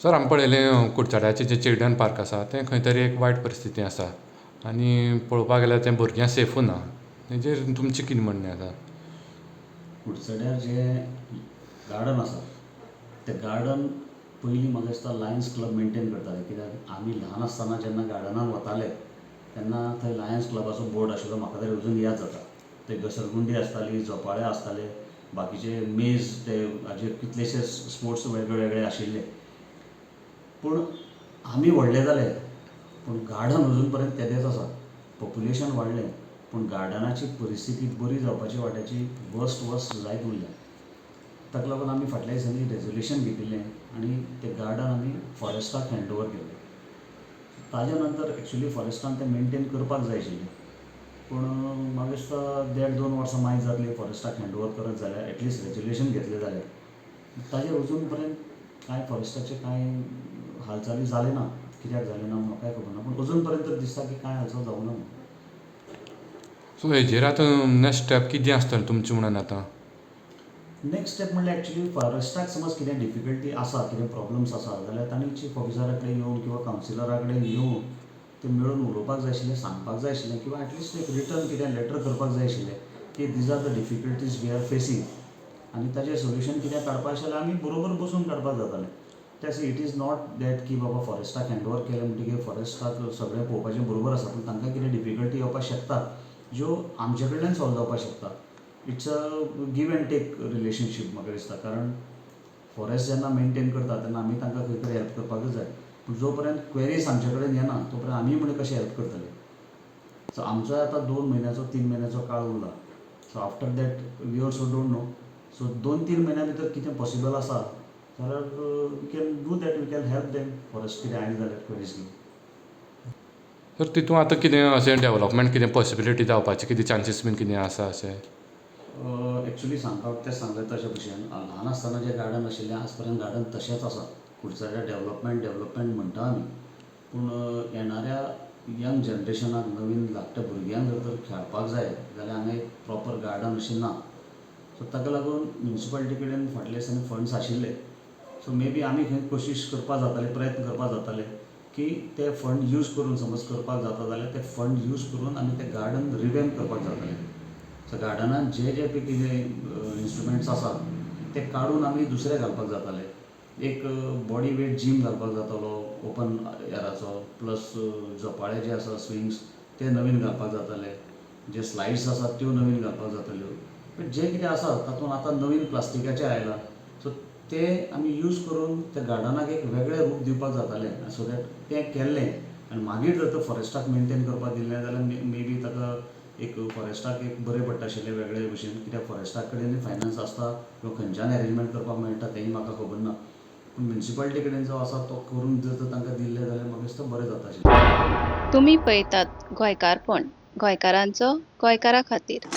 Sir, आमी पळयलें, कुडचड्याचें जें चिल्ड्रन पार्क आसा तें खंय तरी एक वायट परिस्थितींत आसा आनी पळोवपाक गेल्यार तें भुरग्यांक सेफूय ना. हेजेर तुमचें कितें म्हणणें आसा? कुडचड्यार जें गार्डन आसा तें गार्डन पयलीं म्हाका दिसता लायन्स क्लब मेनटेन करताले, कित्याक आमी ल्हान आसतना जेन्ना गार्डनान वताले तेन्ना थंय लायन्स क्लबाचो बोर्ड आशिल्लो. म्हाका तरी अजून याद जाता. थंय घसरगुंडी आसताली, झोपाळे आसताले, बाकीचे मेज, ते हाजे कितलेशे स्पोर्ट्स वेगळे वेगळे आशिल्ले. पूण आमी व्हडले जाले पूण गार्डन अजून पर्यंत तेदेंच आसा. पॉप्युलेशन वाडलें पूण गार्डनाची परिस्थिती बरी जावपाची वाट्याची वर्स्ट वर्स्ट जायत उरल्या. ताका लागून आमी फाटल्या दिसांनी रेजोल्युशन घेतिल्लें आनी तें गार्डन आमी फॉरेस्टाक हँड ओवर केल्लें. ताज्या नंतर एक्चुली फॉरेस्टान तें मेनटेन करपाक जाय आशिल्लें, पूण म्हाका दिसता देड दोन वर्सां मागीर जातलीं फॉरेस्टाक हँड ओवर करत जाल्यार, एटलिस्ट रेजोल्युशन घेतलें जाल्यार. ताजेर अजून पर्यंत कांय फॉरेस्टाचे कांय हालचाली जाले ना. कित्याक जालें ना म्हाकाय खबर ना, पूण अजून पर्यंत तर दिसता की कांय हालचाल जावंक ना म्हणून. सो हेजेर आतां नेक्स्ट स्टेप कितें आसतलें तुमचें म्हणून आतां? नेक्स्ट स्टेप म्हणल्यार एक्चुली फॉरेस्टाक समज कितें डिफिकल्टी आसा, कितें प्रॉब्लम्स आसा जाल्यार तांणी चीफ ऑफिसरा कडेन येवन किंवा कावन्सिलरा कडेन येवन ते मेळून उलोवपाक जाय आशिल्लें, सांगपाक जाय आशिल्लें किंवा एटलिस्ट एक रिटन कितें लेटर करपाक जाय आशिल्लें की these are the difficulties we are facing आनी ताजें सोल्युशन कितें काडपाक आशिल्लें, आमी बरोबर बसून काडपाक जातालें. तें it is not that की बाबा फॉरेस्टाक हँड ओवर केलें म्हणटकीर फॉरेस्टाक सगळें पळोवपाचें. बरोबर आसा, पूण तांकां कितें डिफिकल्टी येवपाक शकता ज्यो आमचे कडल्यान सॉल्व जावपाक शकता. It's a give and take relationship म्हाका दिसता, कारण फॉरेस्ट जेन्ना मेनटेन करता तेन्ना आमी तांकां खंय तरी हेल्प करपाकूच जाय. पूण जो पर्यंत क्वेरीज आमचे कडेन येना तो पर्यंत आमी म्हणून कशें हेल्प करतले? सो आमचो आतां 2 म्हयन्याचो, 3 म्हयन्याचो काळ उरला. So after that we also don't know. So 2-3 म्हयन्या भितर कितें पॉसिबल आसा जाल्यार we can do that, we can help them, forest कितें आयलें जाल्यार क्वेरीज घेवन. सर, तितून आतां कितें अशें डेवलपमेंट कितें पॉसिबिलिटी जावपाची कितें चान्सीस बीन कितें आसा अशें? एक्चुली सांगपाक तें सांगलें तशें भशेन, ल्हान आसतना जें गार्डन आशिल्लें आज पर्यंत गार्डन तशेंच आसा. कुडचड्यार डेवलपमेंट डेवलपमेंट म्हणटा आमी, पूण येणाऱ्या यंग जनरेशनाक, नवीन धाकट्या भुरग्यांक जर तर खेळपाक जाय जाल्यार हांगा एक प्रॉपर गार्डन अशें ना. सो ताका लागून म्युनिसिपालिटी कडेन फाटल्या दिसांनी फंड्स आशिल्ले. सो मे बी आमी खंय कोशिश करपाक जाताले, प्रयत्न करपाक जाताले की ते फंड यूज करून समज करपाक जाता जाल्यार ते फंड यूज करून आमी ते गार्डन रिवेम्प करपाक जातालें. सो गार्डनान जे जे पळय कितें इन्स्ट्रुमेंट्स आसात ते काडून आमी दुसरे घालपाक जाताले. एक बॉडी वेट जीम घालपाक जातालो ओपन एराचो, प्लस झोपाळे जे आसा, स्विंग्स, ते नवीन घालपाक जाताले, जे स्लायड्स आसात त्यो नवीन घालपाक जाताल्यो. बट जे कितें आसा तातूंत आतां नवीन प्लास्टिकाचें आयलां, सो ते आमी यूज करून त्या गार्डनाक एक वेगळें रूप दिवपाक जातालें. सो that तें केल्लें आनी मागीर जर तर फॉरेस्टाक मेनटेन करपाक दिलें जाल्यार मे बी ताका एक फॉरेस्टाक एक बरें पडटा आशिल्लें वेगळे भशेन, कित्याक फॉरेस्टा कडेन फायनान्स आसता किंवा खंयच्यान एरेंजमेंट करपाक मेळटा तेंय म्हाका खबर ना. पूण म्युनिसिपालिटी कडेन जो आसा तो करून जर तर तांकां दिल्लें जाल्यार म्हाका दिसता बरें जाता आशिल्लें. तुमी पळयतात गोंयकारपण, गोंयकारांचो गोंयकारा खातीर.